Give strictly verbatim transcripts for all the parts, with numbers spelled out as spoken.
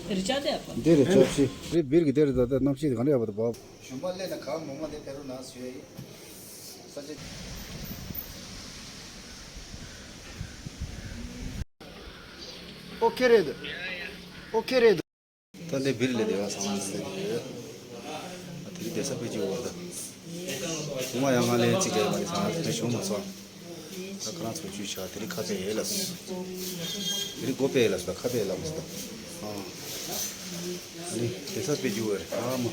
རི་ལྕགས་དེ་ཡག་པོ། འདི་རི་ལྕགས་ཤིག་རི་བིར་གི་དེ་རི་ད་ལྟ་གནམ་གཤིས་ག་འདྲ་ཡག་པོ་འདུག་བབ། ཞུམ་པ་སླེབས་ན་ག་མོ་མ་དེ་ཕེ་རུ་ན་སུ་ཡ་ཡི། ས་ཆ། ཨོ་ཁེ་རེད། ཨོ་ཁེ་རེད། ད་འདི་བིར་ལས་བདེ་བ་སང་ལ་ཟེར་གི་ཡོད། དེ་རིང་བསྡད་ས་དཔེ་ཅིག་འོ་ད། ཐོག་མ་ཡང་ང་ལས་ཅིག་བསྡད་པ་རེད་ཟེར་ང་དེ་བྱུང་མ་སོང་། ད་ཁ་རང་ཚོ་བཅུ་ཆ་དེ་རིང་ཁ་པེ་ཡེ་ལ་སོ། དེ་རིང་སྒོ་པེ་ཡེ་ལ་སོ་ད་ཁ་པེ་ཡེ་ལ་མ་སོ་ད། ཨ་ནི་བསྡད་ས་དཔེ་ཅིག་འོ་རེད་ཨ་མ།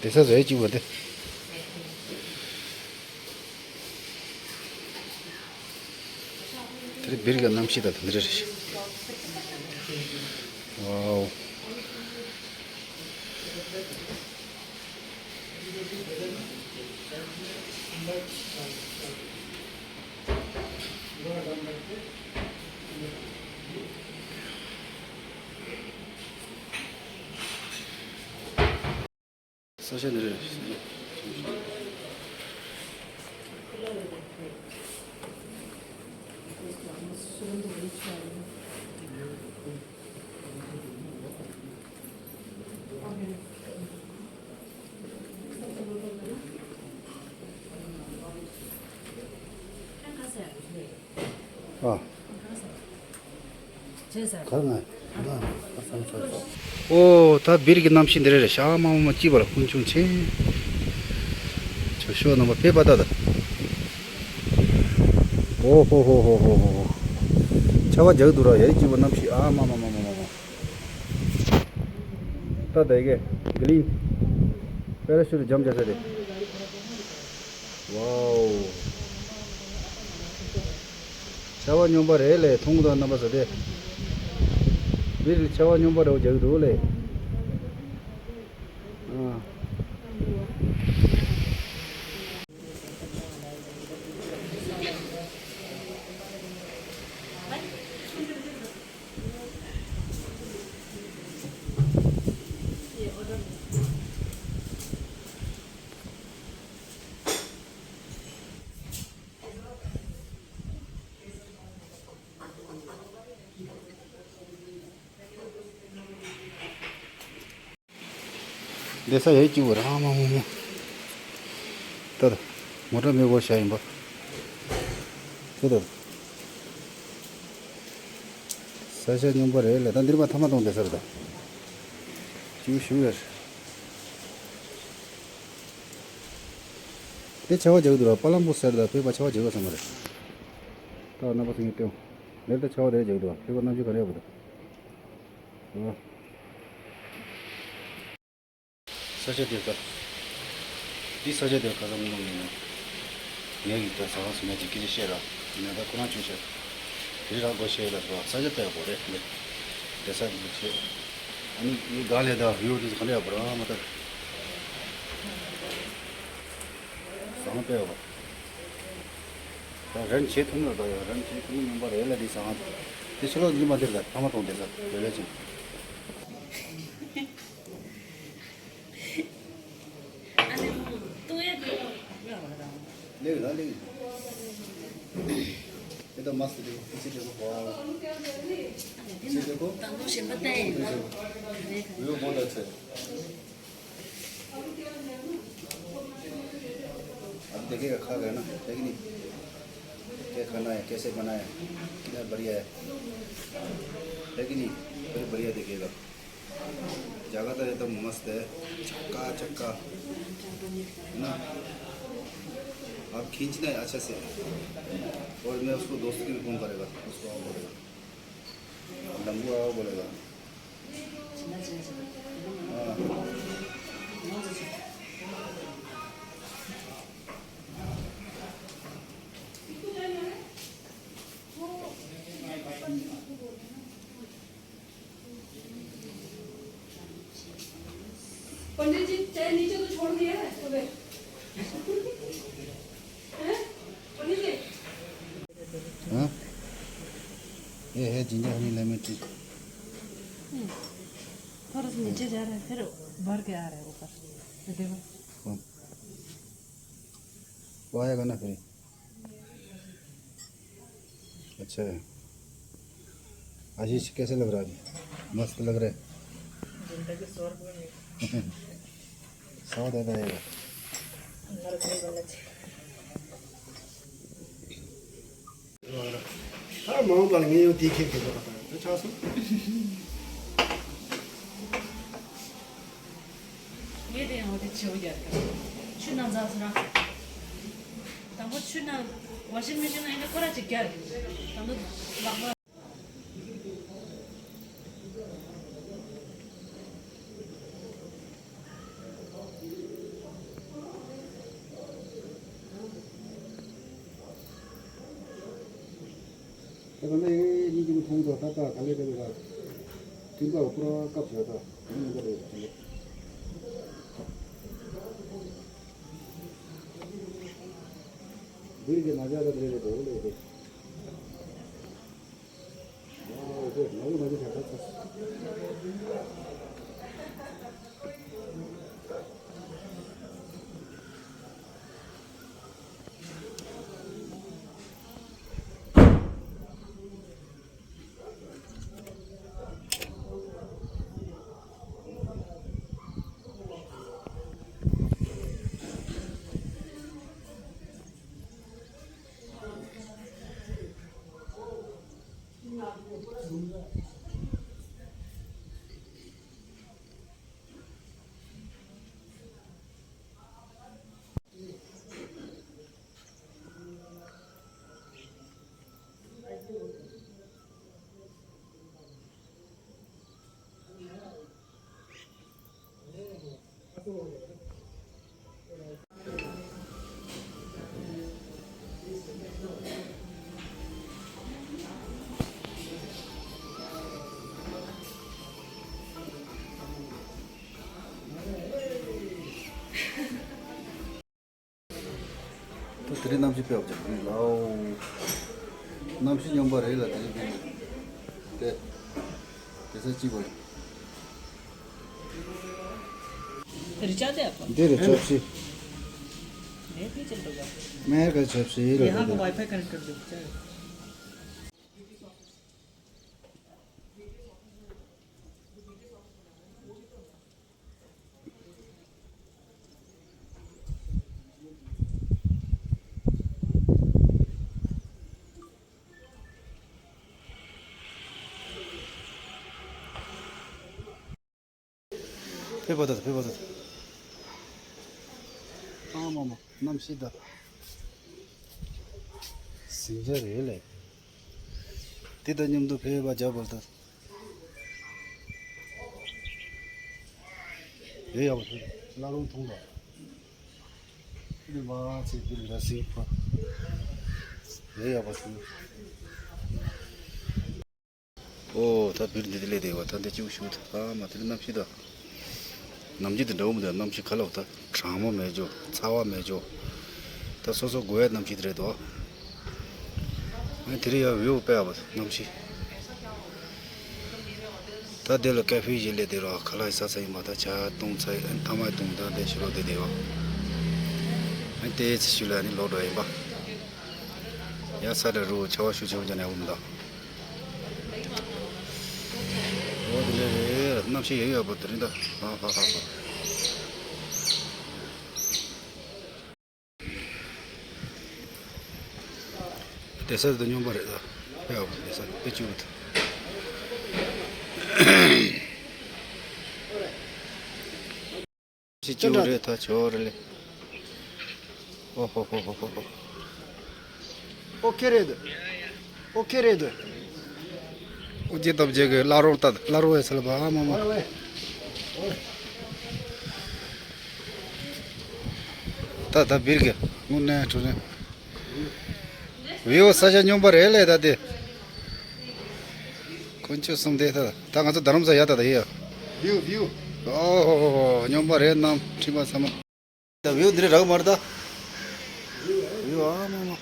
བསྡད་ས་རེད་ཅིག་བ་དེ། དེ་རིང་བིར་གྱི་གནམ་གཤིས་དང་དེ་འདྲ་རེད། ཝའོ། ས་ཆ་འདི་རེད། ཨ། གར་ང་། ཨོ། ད་བིར་གྱི་གནམ་གཤིས་འདི་རེད། ཤ་མ་མ་སྐྱིད་པ་ལ་ཁུན་ཆུང་ཆེ། ཆུ་ཤོག་རྣམ་པ་དཔེ་པ་ད་ད། ཨོ་ཧོ་ཧོ་ཧོ་ཧོ་ཧོ། ཆར་པ་རྒྱག་འདུག་ར། ཡ་ཡི་སྐྱིད་པ་གནམ་གཤིས་ཨ་མ་མ་མ་མ་མ་མ། ད་དེ་གས་གི་ལིང་། པེ་ར་ཤུ་ཊི་འཇམ་རྒྱག་ས་རེད། ཝའོ། ཆར་པ་སྙོམས་པ་རེད་ལེ། མཐོང་གི་འདུག་རྣམ་པ་ཚོ་དེ། བིར་ཆར་པ་སྙོམས་པ་རེད་རྒྱག་གི་འདུག་ལེ། ཨ། བསྡད་ས་ཡ་ཡི་སྐྱིད་པོ་རང་མ་མོ་མོ། ད་ད། མོ་ཊ་མེད་སྒོ་བཞག་ཡིན་པ། ད་ད། ས་ཆ་སྙོམས་པོ་རེད་ལེ། ད་འདིར་མ་ཐ་མ་གཏོང་བསྡད་ས་རེད་ད། སྐྱིད་པོ་ཞེ་པོ་ཡོད་རེད། དེ་ཆར་པ་རྒྱག་གི་འདུག་ར། པ་ལང་པོ་ཟེར་ད་བོད་པ་ཆར་པ་རྒྱག་གི་ཡོད་ས་མ་རེད། ད་རྣམ་པ་ཚོ་ངས་སྟོན། འདིར་ད་ཆར་པ་དེ་རྒྱག་གི་འདུག་ར། བོད་པ་གནམ་གཤིས་ག་རེ་ཡོད་པ་ད། ཨོ། ས་ཆ་དེ་ད། འདི་ས་ཆ་དེ་ཁ་སང་སྔོན་མ་ངས་ནས། ངས་ཀྱི་ད་ཟ་ཁང་སུ་མེད་ཅིག་སྐད་ཆ་བཤད་ར། ཡིན་ན་ད་ཁོ་རང་བྱོས་ཤག་དེ་རང་སྒོ་ཕྱེ་ལ་སོ་ས་ཆ་དཔེ་ཡག་པོ་རེད་ལེ། དེ་ས་དེ་ཚོ་བྱེད། ཨ་ནི་ཡི་ག་ལས་ད་ཡོད་དེ་ཚོ་ག་ལས་ཡག་པོ་རང་མ་ད། ཟ་ཁང་དཔེ་ཡག་པོ། ད་རན་བྱེད་ཐུབ་ན་ད་ཡོད་རན་བྱེད་ཐུབ་ན་ཡོང་པ་རེད་ལ་འདི་ཟ་ཁང་དེ་ཕྱི་ལོགས་འདི་མ་དེར་ད་ཐ་མ་གཏོང་དེ་ས་དེ་ལས་ཅིང་། ལེགས་ལ་ལེགས། དེ་ད་མ་སི་དེ་ཁོ་ཚེ་དེ་ཁོ་ཁོ། ཚེ་དེ་ཁོ། དང་པོ་ཞིམ་པ་བསྟན་ཡིན་ན། ཡོད་མོ་ད་ཚེ། अब देखेगा खा गया ना, है कि नहीं? क्या खाना है, कैसे बनाया है, कितना बढ़िया है, है कि नहीं? फिर बढ़िया देखेगा। जगह तो एकदम मस्त है, चक्का चक्का, है ना? आप खींचना है अच्छा से, और मैं उसको दोस्त के भी फोन करेगा, उसको आओ बोलेगा, लंबू आओ बोलेगा। हाँ। पंडित जी, चाय नीचे तो छोड़ दिया है सुबह। हैं? पंडित जी। हाँ? ये है जिंजर हनी लेमन टी। थोड़ा सा नीचे जा रहा है, फिर भर के आ रहा है ऊपर। ये देखो। वो आएगा ना फिर। अच्छा है। आशीष, कैसे लग रहा है? मस्त लग रहा है। जिंदगी स्वर्ग में। स्वाद आता है। नरक नहीं बनना चाहिए। ཨ་མང་པ་ལ་ངས་ཡང་དེའི་ཁྱེར་གྱི་འདུག་ག་དང་དེ་ཆགས་སོང་། ངས་དེ་ཡང་འོ་དེ་ཆེ་བོ་རྒྱག་གི། ཆུ་ནང་འཛག་སོང་ར། དང་པོ་ཆུ་ནང་ཝ་ཤིང་མེ་ཤིན་ནང་ཡིན་ན་ཁོ་ར་ཅིག་རྒྱག་གི། དང་པོ་ལག་པ། ད་ལྟ་ཡིན་གྱི་མཐོང་དོ། ད་ལྟ་ག་ལེ་ག་ལེ་ལ་ཀིམ་པ་པུ་ར་སྐབས་ཡོད་ད། ཡིན་མི་འདུག་རེད། འདིར་གྱི་ན་ཇ་ད་རེ་རེ་འགྲོ་ལེ་རེད། ད་དེ་རིང་གནམ་གཤིས་དཔེ་ཡག་པོ་ཅིག་ལའོ། གནམ་གཤིས་སྙོམས་པ་རེད་ལ། དེ་རིང་དེ་དེ་ས་གཅིག་པ་རེད། रिचार्ज है आपका? दे रहे चौक से। नहीं, पीछे तो गया। मैं का चौक से ही यहाँ रहता का था। वाईफाई कनेक्ट कर दो, चलो। ཕེབས་པ་ད། ཕེབས་པ་ད། ཨ་མ་མ། གནམ་གཤིས་ད། ཟིང་ཆ་རེད་ལས། དེ་དང་མཉམ་དུ་ཕེབས་པ་རྒྱབ་པ་ད། ཡོད་ཡག་པོ་ཐུག་བླ་རུང་ཐུང་ལ། འདི་མ་ཚེ་འདི་ལ་སིང་ཕ། ཡོད་ཡག་པོ་ཐུག་ཨོ། ད་བིར་འདི་དེ་ལས་དེ་བ་ད་འདི་གཅིག་ཞུ་ད། ཨ་མ་དེ་ནི་གནམ་གཤིས་ད། ནམ་རྒྱུན་དེ་འདྲ་བོ་མི་འདུག་གནམ་གཤིས་ག་ལ་བ་ད་གྲང་མོ་མེད་ཅོ། ཚ་བ་མེད་ཅོ། ད་སོ་སོ་དགོས་ཡ་གནམ་གཤིས་དེ་རེད་དོ། ཨ་དེ་རིང་ཡ་བེའུ་དཔེ་ཡག་པོ་གནམ་གཤིས། ད་དེ་ལ་ཀ་ཧྥེ་ཞིག་ལས་དེ་རོ་ཁ་ལག་ས་ས་ཡིན་པ་ད་ཇ་བཏུང་ཚར། ཨ་ཐ་མག་བཏུང་ད་དེ་ཕྱི་ལོགས་དེ་དེ་བ། ཨ་དེ་ཚེ་ཤུལ་ལ་ནི་ལོག་འགྲོ་ཡིན་པ། ཡ་ས་འདྲ་རུ་ཆར་པ་ཤུགས་ཆེ་བོ་ཅང་ནས་ཡོང་མི་འདུག་འོ་དེ་འདྲ་རེད། གནམ་གཤིས་ཡག་ཡག་པོ་དེ་རིང་ད། ཧ་ཧ་ཧ་ཧ། བསྡད་ས་དེ་སྙོམས་པ་རེད་ད། དཔེ་ཡག་པོ་བསྡད་ས་དཔེ་སྐྱིད་པོ་འདུག་ཅི་ཅི་རེད་ད་ཆོ་རེད་ལེ། ཨོ་ཧོ་ཧོ་ཧོ་ཧོ་ཧོ། ཨོ་ཁེ་རེད། ཨོ་ཁེ་རེད། ཨོ་རྗེ་སྟོབས་རྗེ་གི་བླ་རོང་ད་བླ་རོང་ཨེ་ཚལ་བ་ཨ་མ་མ། ད་ད་བིར་གི་དངོས་གནས་གྲོ་ནས། བེའུ་ས་ཆ་སྙོམས་པ་རེད་ལས་ད་དེ། དཀོན་མཆོག་གསུམ་དེ་ད་ད་ང་ཚོ་རྡ་རམ་ས་ཡ་ད་ད་ཡ། བེའུ་བེའུ། ཨོ་ཧོ་ཧོ་ཧོ་སྙོམས་པ་རེད། གནམ་འཕྲིན་པ་ཚང་མ། ད་བེའུ་འདི་རེད་རག་མ་རེད་ད། བེའུ་ཨ་མ་མ།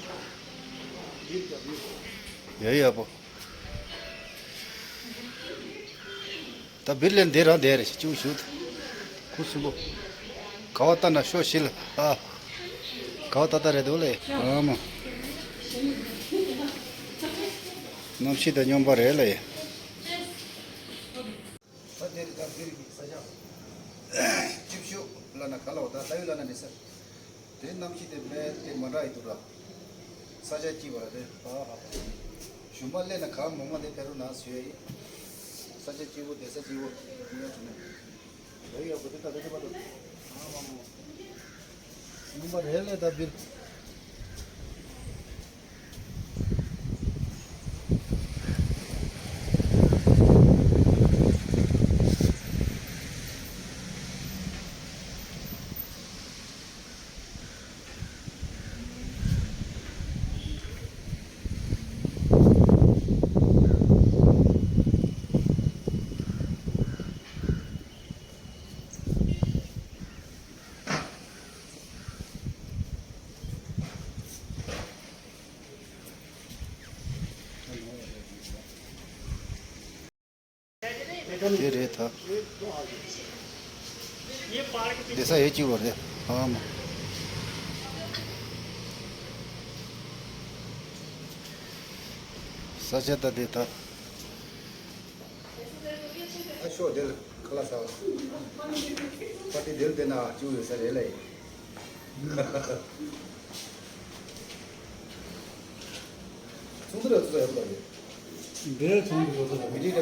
ཡ་ཡ་པོ། ད་བིར་ལེན་དེ་རང་དེ་རེད་ཅུ་ཞུ། ཁུ་སུ་བོ། ག་བ་ལྟ་ན་ཤོ་ཤི་ལ་ཨ། ག་བ་ལྟ་ལྟ་རེད་འདུག་ལེ། ཨ་མ། གནམ་གཤིས་དང་སྙོམས་པ་རེད་ལེ། ད་དེ་རེད་ད་བིར་གྱི་ས་ཆ། ཅིབ་ཤུ་ལ་ན་ག་ལ་བ་ད་ལྟ་ཡུལ་ལ་ན་ནི་ས། དེ་གནམ་གཤིས་དེ་མེད་དེ་མ་འདྲ་ཡི་འདུག་ར། ས་ཆ་གཅིག་པ་རེད། ཨ་ཧ་ཧ། ཞུམ་པ་སླེབས་ན་གང་མོ་མ་དེ་ཕེ་རུ་ན་བཟོས་ཡི། ས་ཆ་གཅིག་པོ་བསྡད་ས་གཅིག་པོ་ཉོ་བྱུང་ནས། ལོ་ཡག་པོ་དེ་ད་དེ་ཚོ་པ་དང་། ཨ་མ་མོ། ཞུམ་པ་རེད་ལས་ད་འབིར། དེ་རེད་ད། བསྡད་ས་ཡོད་ཅིག་བར་དེ། ཨ་མ། ས་ཆ་ད་དེ་ད། ཨ་ཤོ་དེར་ཁ་ལག་ཟ་བ། པ་ཏི་དེར་བསྡད་ན་ཅིག་ཡོད་ས་རེད་ལ་ཡིན། ཚོང་འདུ་ར་ཚོ་ཡོད་པ་རེད། འདིར་ཚོང་འདུ་ཚོ་ཚོ་མི་རིགས་ར།